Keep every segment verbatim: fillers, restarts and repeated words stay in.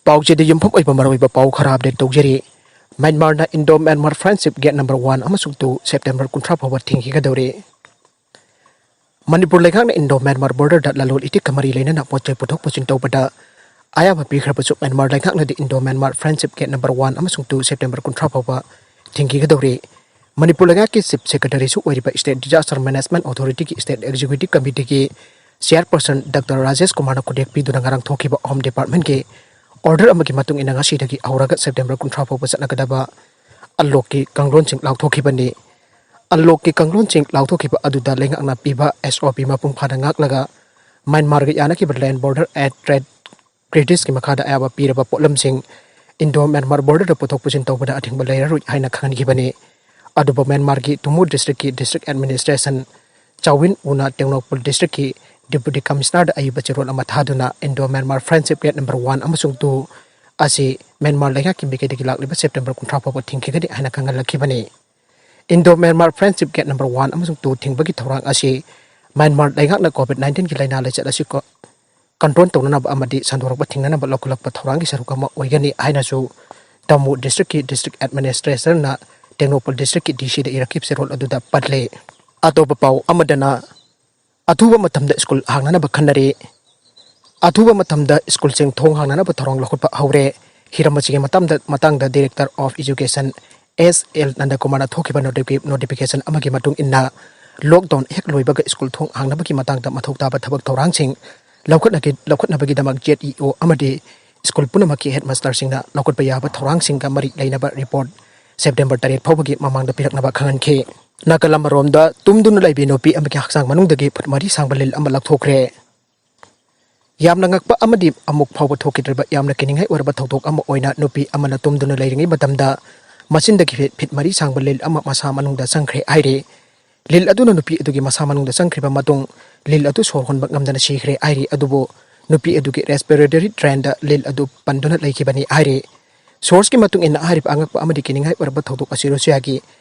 ꯄꯥꯎꯆꯦꯗ ꯌꯨꯝꯐꯝ ꯑꯣꯏꯕ ꯃꯔꯨꯑꯣꯏꯕ ꯄꯥꯎ ꯈꯔ ꯑꯞꯗꯦꯠ ꯇꯧꯖꯔꯤ꯫ ꯃ꯭ꯌꯥꯟꯃꯥꯔꯅ Indo Myanmar friendship gate number one ꯑꯃꯁꯨꯡ ꯇꯨ ꯁꯦꯞꯇꯦꯝꯕꯔ ꯀꯨꯟꯊ꯭ꯔꯥ ꯐꯥꯎꯕ ꯊꯤꯡꯈꯤꯒꯗꯧꯔꯤ꯫ ꯃꯅꯤꯄꯨꯔ ꯂꯩꯉꯥꯛꯅ ꯏꯟꯗꯣ ꯃ꯭ꯌꯥꯟꯃꯥꯔ ꯕꯣꯔꯗꯔꯗ ꯂꯂꯣꯟ ꯏꯇꯤꯛꯀ ꯃꯔꯤ ꯂꯩꯅꯅ ꯄꯣꯠ ꯆꯩ ꯄꯨꯊꯣꯛ ꯄꯨꯁꯤꯟ ꯇꯧꯕꯗ ꯑꯌꯥꯕ ꯄꯤꯈ꯭ꯔꯕꯁꯨ ꯃ꯭ꯌꯥꯟꯃꯥꯔ ꯂꯩꯉꯥꯛꯅꯗꯤ Indo Myanmar friendship gate number one ꯑꯃꯁꯨꯡ ꯇꯨ ꯁꯦꯞꯇꯦꯝꯕꯔ ꯀꯨꯟꯊ꯭ꯔꯥ ꯐꯥꯎꯕ ꯊꯤꯡꯈꯤꯒꯗꯧꯔꯤ꯫ ꯃꯅꯤꯄꯨꯔ ꯂꯩꯉꯥꯛꯀꯤ ꯆꯤꯐ ꯁꯦꯀ꯭ꯔꯦꯇꯔꯤꯁꯨ ꯑꯣꯏꯔꯤꯕ ꯁ꯭ꯇꯦꯠ ꯗꯤꯖꯥꯁꯇꯔ ꯃꯦꯅꯦꯖꯃꯦꯟꯠ ꯑꯣꯊꯣꯔꯤꯇꯤꯒꯤ ꯁ꯭ꯇꯦꯠ ꯑꯦꯛꯖꯤꯀ꯭ꯌꯨꯇꯤꯚ ꯀꯃꯤꯇꯤꯒꯤ ꯆꯤꯌꯥꯔꯄꯔꯁꯟ ꯗꯥꯛꯇꯔ ꯔꯥꯖꯦꯁ ꯀꯨꯃꯥꯔꯅ ꯈꯨꯗꯦꯛ ꯄꯤꯗꯨꯅ ꯉꯔꯥꯡ ꯊꯣꯛꯈꯤꯕ ꯍꯣꯝ ꯗꯤꯄꯥꯔꯠꯃꯦꯟꯠꯀꯤ ꯑꯣꯔꯗꯔ ꯑꯃꯒꯤ ꯃꯇꯨꯡ ꯏꯟꯅ ꯉꯁꯤꯗꯒꯤ ꯍꯧꯔꯒ ꯁꯦꯞꯇꯦꯝꯕꯔ ꯀꯨꯟꯊ꯭ꯔꯥ ꯐꯥꯎꯕ ꯆꯠꯅꯒꯗꯕ ꯑꯟꯂꯣꯛꯀꯤ ꯀꯥꯡꯂꯣꯟꯁꯤꯡ ꯂꯥꯎꯊꯣꯛꯈꯤꯕꯅꯤ꯫ ꯑꯟꯂꯣꯛꯀꯤ ꯀꯥꯡꯂꯣꯟꯁꯤꯡ ꯂꯥꯎꯊꯣꯛꯈꯤꯕ ꯑꯗꯨꯗ ꯂꯩꯉꯥꯛꯅ ꯄꯤꯕ ꯑꯦꯁ ꯑꯣ ꯄꯤ ꯃꯄꯨꯡ ꯐꯥꯅ ꯉꯥꯛꯂꯒ ꯃ꯭ꯌꯥꯟꯃꯥꯔꯒ ꯌꯥꯅꯈꯤꯕ ꯂꯦꯟꯗ ꯕꯣꯔꯗꯔ ꯑꯦꯟꯗ ꯇ꯭ꯔꯦꯗ ꯇ꯭ꯔꯤꯇꯤꯁꯀꯤ ꯃꯈꯥꯗ ꯑꯌꯥꯕ ꯄꯤꯔꯕ ꯄꯣꯠꯂꯝꯁꯤꯡ ꯏꯟꯗꯣ ꯃ꯭ꯌꯥꯟꯃꯥꯔ ꯕꯣꯔꯗꯔꯗ ꯄꯨꯊꯣꯛ ꯄꯨꯁꯤꯟ ꯇꯧꯕꯗ ꯑꯊꯤꯡꯕ ꯂꯩꯔꯔꯣꯏ ꯍꯥꯏꯅ ꯈꯪꯍꯟꯈꯤꯕꯅꯤ꯫ ꯑꯗꯨꯕꯨ ꯃ꯭ꯌꯥꯟꯃꯥꯔꯒꯤ ꯇꯨꯃꯨ ꯗꯤꯁꯇ꯭ꯔꯤꯛꯀꯤ ꯗꯤꯁꯇ꯭ꯔꯤꯛ ꯑꯦꯗꯃꯤꯅꯤꯁꯇ꯭ꯔꯦꯁꯟ ꯆꯥꯎꯋꯤꯟ ꯎꯅ ꯇꯦꯡꯅꯧꯄꯜ ꯗꯤꯁꯇ꯭ꯔꯤꯛꯀꯤ ꯗꯤꯄꯨꯇꯤ ꯀꯃꯤꯁꯅꯔꯗ ꯑꯏꯕ ꯆꯦꯔꯣꯜ ꯑꯃ ꯊꯥꯗꯨꯅ Indo Myanmar friendship gate number one ꯑꯃꯁꯨꯡ ꯇꯨ ꯑꯁꯤ ꯃ꯭ꯌꯥꯟꯃꯥꯔ ꯂꯩꯉꯥꯛꯀꯤ ꯃꯥꯏꯀꯩꯗꯒꯤ ꯂꯥꯛꯂꯤꯕ ꯁꯦꯞꯇꯦꯝꯕꯔ ꯀꯨꯟꯊ꯭ꯔꯥ ꯐꯥꯎꯕ ꯊꯤꯡꯈꯤꯒꯅꯤ ꯍꯥꯏꯅ ꯈꯪꯍꯜꯂꯛꯈꯤꯕꯅꯤ꯫ Indo Myanmar friendship gate number one ꯑꯃꯁꯨꯡ ꯇꯨ ꯊꯤꯡꯕꯒꯤ ꯊꯧꯔꯥꯡ ꯑꯁꯤ ꯃ꯭ꯌꯥꯟꯃꯥꯔ ꯂꯩꯉꯥꯛꯅ ꯀꯣꯚꯤꯗ ꯅꯥꯏꯟꯇꯤꯟꯒꯤ ꯂꯥꯏꯅꯥ ꯂꯥꯏꯆꯠ ꯑꯁꯤ ꯀꯣ-, ꯀꯟꯇ꯭ꯔꯣꯜ ꯇꯧꯅꯅꯕ ꯑꯃꯗꯤ ꯁꯟꯗꯣꯔꯛꯄ ꯊꯤꯡꯅꯅꯕ ꯂꯧꯈꯠꯂꯛꯄ ꯊꯧꯔꯥꯡꯒꯤ ꯁꯔꯨꯛ ꯑꯃ ꯑꯣꯏꯒꯅꯤ ꯍꯥꯏꯅꯁꯨ ꯇꯃꯨ ꯗꯤꯁꯇ꯭ꯔꯤꯛꯀꯤ ꯗꯤꯁꯇ꯭ꯔꯤꯛ ꯑꯦꯗꯃꯤꯅꯤꯁꯇ꯭ꯔꯦꯇꯔꯅ ꯇꯦꯡꯅꯧꯄꯜ ꯗꯤꯁꯇ꯭ꯔꯤꯛꯀꯤ ꯗꯤ ꯁꯤꯗ ꯏꯔꯛꯈꯤꯕ ꯆꯦꯔꯣꯜ ꯑꯗꯨꯗ ꯄꯜꯂꯤ꯫ ꯑꯇꯣꯞꯄ ꯄꯥꯎ ꯑꯃꯗꯅ, ꯑꯊꯨꯕ ꯃꯇꯝꯗ ꯁ꯭ꯀꯨꯜ ꯍꯥꯡꯅꯅꯕ ꯈꯟꯅꯔꯦ꯫ ꯑꯊꯨꯕ ꯃꯇꯝꯗ ꯁ꯭ꯀꯨꯜꯁꯤꯡ ꯊꯣꯡ ꯍꯥꯡꯅꯅꯕ ꯊꯧꯔꯥꯡ ꯂꯧꯈꯠꯄ ꯍꯧꯔꯦ꯫ ꯍꯤꯔꯝ ꯑꯁꯤꯒꯤ ꯃꯇꯥꯡꯗ, ꯃꯇꯥꯡꯗ director of education S L ꯅꯟꯗꯀꯨꯃꯥꯔꯅ ꯊꯣꯛꯈꯤꯕ ꯅꯣꯇꯤꯐꯤ-, ꯅꯣꯇꯤꯐꯤꯀꯦꯁꯟ ꯑꯃꯒꯤ ꯃꯇꯨꯡ ꯏꯟꯅ, ꯂꯣꯛꯗꯥꯎꯟ ꯍꯦꯛ ꯂꯣꯏꯕꯒ ꯁ꯭ꯀꯨꯜ ꯊꯣꯡ ꯍꯥꯡꯅꯕꯒꯤ ꯃꯇꯥꯡꯗ ꯃꯊꯧ ꯇꯥꯕ ꯊꯕꯛ ꯊꯧꯔꯥꯡꯁꯤꯡ ꯂꯧꯈꯠꯅꯒꯦ-, ꯂꯧꯈꯠꯅꯕꯒꯤꯗꯃꯛ ꯖꯦꯠ ꯏ ꯑꯣ ꯑꯃꯗꯤ ꯁ꯭ꯀꯨꯜ ꯄꯨꯝꯅꯃꯛꯀꯤ ꯍꯦꯗꯃꯥꯁꯇꯔꯁꯤꯡꯅ ꯂꯧꯈꯠꯄ ꯌꯥꯕ ꯊꯧꯔꯥꯡꯁꯤꯡꯒ ꯃꯔꯤ ꯂꯩꯅꯕ ꯔꯤꯄꯣꯔꯠ ꯁꯦꯞꯇꯦꯝꯕꯔ ꯇꯔꯦꯠ ꯐꯥꯎꯕꯒꯤ ꯃꯃꯥꯡꯗ ꯄꯤꯔꯛꯅꯕ ꯈꯪꯍꯟꯈꯤ꯫ ꯅꯥꯀꯜ ꯑꯃꯔꯣꯝꯗ, ꯇꯨꯝꯗꯨꯅ ꯂꯩꯕꯤ ꯅꯨꯄꯤ ꯑꯃꯒꯤ ꯍꯛꯆꯥꯡ ꯃꯅꯨꯡꯗꯒꯤ ꯐꯨꯠ ꯃꯔꯤ ꯁꯥꯡꯕ ꯂꯤꯜ ꯑꯃ ꯂꯧꯊꯣꯛꯈ꯭ꯔꯦ꯫ ꯌꯥꯝꯅ ꯉꯛꯄ ꯑꯃꯗꯤ ꯑꯃꯨꯛ ꯐꯥꯎꯕ ꯊꯣꯛꯈꯤꯗ꯭ꯔꯤꯕ ꯌꯥꯝꯅ ꯀꯤꯅꯤꯡꯉꯥꯏ ꯑꯣꯏꯔꯕ ꯊꯧꯗꯣꯛ ꯑꯃ ꯑꯣꯏꯅ ꯅꯨꯄꯤ ꯑꯃꯅ ꯇꯨꯝꯗꯨꯅ ꯂꯩꯔꯤꯉꯩ ꯃꯇꯝꯗ ꯃꯆꯤꯟꯗꯒꯤ ꯐꯤꯠ, ꯐꯤꯠ ꯃꯔꯤ ꯁꯥꯡꯕ ꯂꯤꯜ ꯑꯃ ꯃꯁꯥ ꯃꯅꯨꯡꯗ ꯆꯪꯈ꯭ꯔꯦ ꯍꯥꯏꯔꯤ꯫ ꯂꯤꯜ ꯑꯗꯨꯅ ꯅꯨꯄꯤ ꯑꯗꯨꯒꯤ ꯃꯁꯥ ꯃꯅꯨꯡꯗ ꯆꯪꯈ꯭ꯔꯤꯕ ꯃꯇꯨꯡ, ꯂꯤꯜ ꯑꯗꯨ ꯁꯣꯔ ꯍꯣꯟꯕ ꯉꯝꯗꯅ ꯁꯤꯈ꯭ꯔꯦ ꯍꯥꯏꯔꯤ꯫ ꯑꯗꯨꯕꯨ ꯅꯨꯄꯤ ꯑꯗꯨꯒꯤ ꯔꯦꯁꯄꯤꯔꯦꯇꯔꯤ ꯇ꯭ꯔꯦꯟꯗ ꯂꯤꯜ ꯑꯗꯨ ꯄꯟꯗꯨꯅ ꯂꯩꯈꯤꯕꯅꯤ ꯍꯥꯏꯔꯤ꯫ ꯁꯣꯔꯁꯀꯤ ꯃꯇꯨꯡ ꯏꯟꯅ, ꯍꯥꯏꯔꯤꯕ ꯑꯉꯛꯄ ꯑꯃꯗꯤ ꯀꯤꯅꯤꯡꯉꯥꯏ ꯑꯣꯏꯔꯕ ꯊꯧꯗꯣꯛ ꯑꯁꯤ ꯔꯨꯁꯤꯌꯥꯒꯤ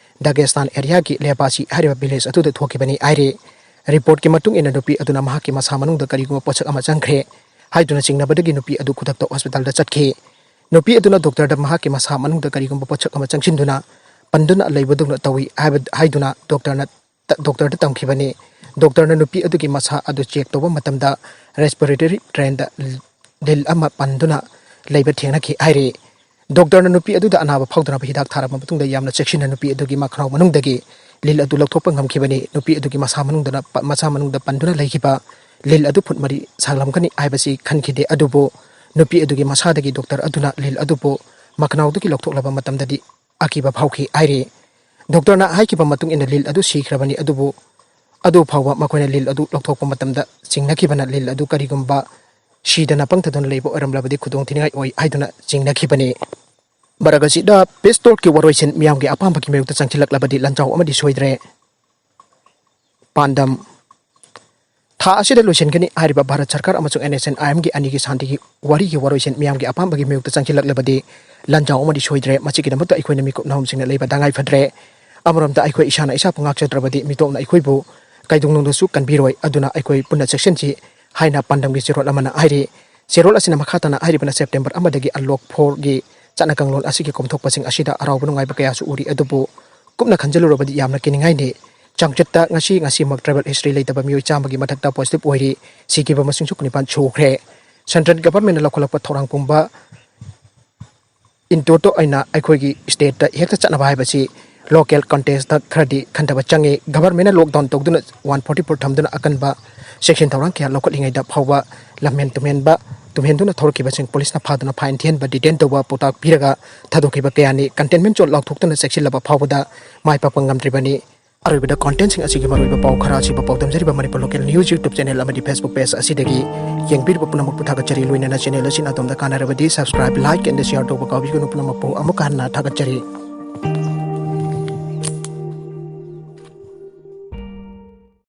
ꯗꯥꯒꯦꯁꯇꯥꯟ ꯑꯦꯔꯤꯌꯥꯒꯤ ꯂꯦꯕꯥꯁꯤ ꯍꯥꯏꯔꯤꯕ ꯚꯤꯂꯦꯖ ꯑꯗꯨꯗ ꯊꯣꯛꯈꯤꯕꯅꯤ ꯍꯥꯏꯔꯤ꯫ ꯔꯤꯄꯣꯔꯠꯀꯤ ꯃꯇꯨꯡ ꯏꯟꯅ, ꯅꯨꯄꯤ ꯑꯗꯨꯅ ꯃꯍꯥꯛꯀꯤ ꯃꯁꯥ ꯃꯅꯨꯡꯗ ꯀꯔꯤꯒꯨꯝꯕ ꯄꯣꯠꯁꯛ ꯑꯃ ꯆꯪꯈ꯭ꯔꯦ꯫ ꯍꯥꯏꯗꯨꯅ ꯆꯤꯡꯅꯕꯗꯒꯤ ꯅꯨꯄꯤ ꯑꯗꯨ ꯈꯨꯗꯛꯇ ꯍꯣꯁꯄꯤꯇꯥꯜꯗ ꯆꯠꯈꯤ꯫ ꯅꯨꯄꯤ ꯑꯗꯨꯅ ꯗꯣꯛꯇꯔꯗ ꯃꯍꯥꯛꯀꯤ ꯃꯁꯥ ꯃꯅꯨꯡꯗ ꯀꯔꯤꯒꯨꯝꯕ ꯄꯣꯠꯁꯛ ꯑꯃ ꯆꯪꯁꯤꯟꯗꯨꯅ ꯄꯟꯗꯨꯅ ꯂꯩꯕꯗꯧꯅ ꯇꯧꯏ ꯍꯥꯏꯕ-, ꯍꯥꯏꯗꯨꯅ ꯗꯣꯛꯇꯔꯅ ꯗꯣꯛꯇꯔꯗ ꯇꯝꯈꯤꯕꯅꯤ꯫ ꯗꯣꯛꯇꯔꯅ ꯅꯨꯄꯤ ꯑꯗꯨꯒꯤ ꯃꯁꯥ ꯑꯗꯨ ꯆꯦꯛ ꯇꯧꯕ ꯃꯇꯝꯗ ꯔꯦꯁꯄꯤꯔꯦꯇꯔꯤ ꯇ꯭ꯔꯦꯟꯗ ꯂꯤꯜ ꯑꯃ ꯄꯟꯗꯨꯅ ꯂꯩꯕ ꯊꯦꯡꯅꯈꯤ ꯍꯥꯏꯔꯤ꯫ ꯗꯣꯛꯇꯔꯅ ꯅꯨꯄꯤ ꯑꯗꯨꯗ ꯑꯅꯥꯕ ꯐꯥꯎꯗꯅꯕ ꯍꯤꯗꯥꯛ ꯊꯥꯔꯕ ꯃꯇꯨꯡꯗ ꯌꯥꯝꯅ ꯆꯦꯛꯁꯤꯟꯅ ꯅꯨꯄꯤ ꯑꯗꯨꯒꯤ ꯃꯈꯅꯥꯎ ꯃꯅꯨꯡꯗꯒꯤ ꯂꯤꯜ ꯑꯗꯨ ꯂꯧꯊꯣꯛꯄ ꯉꯝꯈꯤꯕꯅꯤ꯫ ꯅꯨꯄꯤ ꯑꯗꯨꯒꯤ ꯃꯁꯥ ꯃꯅꯨꯡꯗꯅ ꯄ-, ꯃꯁꯥ ꯃꯅꯨꯡꯗ ꯄꯟꯗꯨꯅ ꯂꯩꯈꯤꯕ ꯂꯤꯜ ꯑꯗꯨ ꯐꯨꯠ ꯃꯔꯤ ꯁꯥꯡꯂꯝꯒꯅꯤ ꯍꯥꯏꯕꯁꯤ ꯈꯟꯈꯤꯗꯦ, ꯑꯗꯨꯕꯨ ꯅꯨꯄꯤ ꯑꯗꯨꯒꯤ ꯃꯁꯥꯗꯒꯤ ꯗꯣꯛꯇꯔ ꯑꯗꯨꯅ ꯂꯤꯜ ꯑꯗꯨꯕꯨ ꯃꯈꯅꯥꯎꯗꯒꯤ ꯂꯧꯊꯣꯛꯂꯕ ꯃꯇꯝꯗꯗꯤ ꯑꯀꯤꯕ ꯐꯥꯎꯈꯤ ꯍꯥꯏꯔꯤ꯫ ꯗꯣꯛꯇꯔꯅ ꯍꯥꯏꯈꯤꯕ ꯃꯇꯨꯡ ꯏꯟꯅ ꯂꯤꯜ ꯑꯗꯨ ꯁꯤꯈ꯭ꯔꯕꯅꯤ, ꯑꯗꯨꯕꯨ ꯑꯗꯨ ꯐꯥꯎꯕ ꯃꯈꯣꯏꯅ ꯂꯤꯜ ꯑꯗꯨ ꯂꯧꯊꯣꯛꯄ ꯃꯇꯝꯗ ꯆꯤꯡꯅꯈꯤꯕꯅ ꯂꯤꯜ ꯑꯗꯨ ꯀꯔꯤꯒꯨꯝꯕ ꯁꯤꯗꯅ ꯄꯪꯊꯗꯨꯅ ꯂꯩꯕ ꯑꯣꯏꯔꯝꯂꯕꯗꯤ ꯈꯨꯗꯣꯡꯊꯤꯅꯤꯡꯉꯥꯏ ꯑꯣꯏ ꯍꯥꯏꯗꯨꯅ ꯆꯤꯡꯅꯈꯤꯕꯅꯤ꯫ ꯃꯔꯛ ꯑꯁꯤꯗ ꯄꯤꯁ ꯇꯣꯛꯀꯤ ꯋꯥꯔꯣꯏꯁꯤꯟ ꯃꯤꯌꯥꯝꯒꯤ ꯑꯄꯥꯝꯕꯒꯤ ꯃꯥꯌꯣꯛꯇ ꯆꯪꯁꯤꯜꯂꯛꯂꯕꯗꯤ ꯂꯥꯟꯖꯥꯎ ꯑꯃꯗꯤ ꯁꯣꯏꯗ꯭ꯔꯦ꯫ ꯄꯥꯟꯗꯝ: ꯊꯥ ꯑꯁꯤꯗ ꯂꯣꯏꯁꯤꯟꯒꯅꯤ ꯍꯥꯏꯔꯤꯕ ꯚꯥꯔꯠ ꯁꯔꯀꯥꯔ ꯑꯃꯁꯨꯡ ꯑꯦꯟ ꯑꯦꯁ ꯑꯦꯟ ꯑꯥꯏ ꯑꯦꯝꯒꯤ ꯑꯅꯤꯒꯤ ꯁꯥꯟꯇꯤꯒꯤ ꯋꯥꯔꯤꯒꯤ ꯋꯥꯔꯣꯏꯁꯤꯟ ꯃꯤꯌꯥꯝꯒꯤ ꯑꯄꯥꯝꯕꯒꯤ ꯃꯥꯌꯣꯛꯇ ꯆꯪꯁꯤꯜꯂꯛꯂꯕꯗꯤ ꯂꯥꯟꯖꯥꯎ ꯑꯃꯗꯤ ꯁꯣꯏꯗ꯭ꯔꯦ꯫ ꯃꯁꯤꯒꯤꯗꯃꯛꯇ ꯑꯩꯈꯣꯏꯅ ꯃꯤꯀꯨꯞ ꯅꯥꯍꯨꯝꯁꯤꯡꯅ ꯂꯩꯕ ꯇꯉꯥꯏ ꯐꯗ꯭ꯔꯦ꯫ ꯑꯃꯔꯣꯝꯗ ꯑꯩꯈꯣꯏ ꯏꯁꯥꯅ ꯏꯁꯥꯕꯨ ꯉꯥꯛꯆꯗ꯭ꯔꯕꯗꯤ ꯃꯤꯇꯣꯞꯅ ꯑꯩꯈꯣꯏꯕꯨ ꯀꯩꯗꯧꯅꯨꯡꯗꯁꯨ ꯀꯟꯕꯤꯔꯣꯏ꯫ ꯑꯗꯨꯅ ꯑꯩꯈꯣꯏ ꯄꯨꯟꯅ ꯆꯦꯛꯁꯤꯟꯁꯤ ꯍꯥꯏꯅ ꯄꯥꯟꯗꯝꯒꯤ ꯆꯦꯔꯣꯜ ꯑꯃꯅ ꯍꯥꯏꯔꯤ꯫ ꯆꯦꯔꯣꯜ ꯑꯁꯤꯅ ꯃꯈꯥ ꯇꯥꯅ ꯍꯥꯏꯔꯤꯕꯅ ꯁꯦꯞꯇꯦꯝꯕꯔ ꯑꯃꯗꯒꯤ ꯑꯟꯂꯣꯛ ꯐꯣꯔꯒꯤ ꯆꯠꯅ ꯀꯥꯡꯂꯣꯟ ꯑꯁꯤꯒꯤ ꯀꯣꯝꯊꯣꯛꯄꯁꯤꯡ ꯑꯁꯤꯗ ꯍꯔꯥꯎꯕ ꯅꯨꯡꯉꯥꯏꯕ ꯀꯌꯥꯁꯨ ꯎꯔꯤ, ꯑꯗꯨꯕꯨ ꯀꯨꯞꯅ ꯈꯟꯖꯤꯜꯂꯨꯔꯕꯗꯤ ꯌꯥꯝꯅ ꯀꯤꯅꯤꯡꯉꯥꯏꯅꯤ꯫ ꯆꯥꯡꯆꯠꯇ ꯉꯁꯤ, ꯉꯁꯤꯃꯛ ꯇ꯭ꯔꯥꯏꯕꯦꯜ ꯍꯤꯁꯇ꯭ꯔꯤ ꯂꯩꯇꯕ ꯃꯤꯑꯣꯏ ꯆꯥꯝꯃꯒꯤ ꯃꯊꯛꯇ ꯄꯣꯖꯤꯇꯤꯚ ꯑꯣꯏꯔꯤ꯫ ꯁꯤꯈꯤꯕ ꯃꯁꯤꯡꯁꯨ ꯀꯨꯟꯅꯤꯄꯥꯟ ꯁꯨꯈ꯭ꯔꯦ꯫ ꯁꯦꯟꯇ꯭ꯔꯦꯜ ꯒꯚꯔꯟꯃꯦꯟꯠꯅ ꯂꯧꯈꯠꯂꯛꯄ ꯊꯧꯔꯥꯡ ꯄꯨꯝꯕ ꯏꯟꯇꯣꯇꯣ ꯑꯣꯏꯅ ꯑꯩꯈꯣꯏꯒꯤ ꯁ꯭ꯇꯦꯠꯇ ꯍꯦꯛꯇ ꯆꯠꯅꯕ ꯍꯥꯏꯕꯁꯤ ꯂꯣꯀꯦꯜ ꯀꯟꯇꯦꯛꯁꯇ ꯈꯔꯗꯤ ꯈꯟꯊꯕ ꯆꯪꯉꯤ꯫ ꯒꯚꯔꯟꯃꯦꯟꯠꯅ ꯂꯣꯛꯗꯥꯎꯟ ꯇꯧꯗꯨꯅ ꯋꯥꯟ ꯐꯣꯔꯇꯤ ꯐꯣꯔ ꯊꯝꯗꯨꯅ ꯑꯀꯟꯕ ꯆꯦꯛꯁꯤꯟ ꯊꯧꯔꯥꯡ ꯀꯌꯥ ꯂꯧꯈꯠꯂꯤꯉꯩꯗ ꯐꯥꯎꯕ ꯂꯝꯍꯦꯟ ꯇꯨꯝꯍꯦꯟꯕ, ꯇꯨꯝꯍꯦꯟꯗꯨꯅ ꯊꯧꯔꯛꯈꯤꯕꯁꯤꯡ ꯄꯨꯂꯤꯁꯅ ꯐꯥꯗꯨꯅ ꯐꯥꯏꯟ ꯊꯤꯍꯟꯕ, ꯗꯤꯇꯦꯟ ꯇꯧꯕ, ꯄꯥꯎꯇꯥꯛ ꯄꯤꯔꯒ ꯊꯥꯗꯣꯛꯈꯤꯕ ꯀꯌꯥꯅꯤ꯫ ꯀꯟꯇꯦꯟꯃꯦꯟꯠ ꯖꯣꯟ ꯂꯥꯎꯊꯣꯛꯇꯨꯅ ꯆꯦꯛꯁꯤꯜꯂꯕ ꯐꯥꯎꯕꯗ ꯃꯥꯏ ꯄꯥꯛꯄ ꯉꯝꯗ꯭ꯔꯤꯕꯅꯤ꯫ ꯑꯔꯣꯏꯕꯗ ꯀꯣꯟꯇꯦꯟꯠꯁꯤꯡ ꯑꯁꯤꯒꯤ ꯃꯔꯨꯑꯣꯏꯕ ꯄꯥꯎ ꯈꯔ ꯑꯁꯤꯕꯨ ꯄꯥꯎꯗꯝꯖꯔꯤꯕ Manipur local news YouTube channel ꯑꯃꯗꯤ ꯐꯦꯁꯕꯨꯛ ꯄꯦꯖ ꯑꯁꯤꯗꯒꯤ ꯌꯦꯡꯕꯤꯔꯤꯕ ꯄꯨꯝꯅꯃꯛꯄꯨ ꯊꯥꯒꯠꯆꯔꯤ꯫ ꯂꯣꯏꯅꯅ ꯆꯦꯅꯦꯜ ꯑꯁꯤꯅ ꯑꯗꯣꯝꯗ ꯀꯥꯟꯅꯔꯕꯗꯤ subscribe, like and share ꯇꯧꯕ ꯀꯥꯎꯕꯤꯒꯅꯨ꯫ ꯄꯨꯝꯅꯃꯛꯄꯨ ꯑꯃꯨꯛ ꯍꯟꯅ ꯊꯥꯒꯠꯆꯔꯤ꯫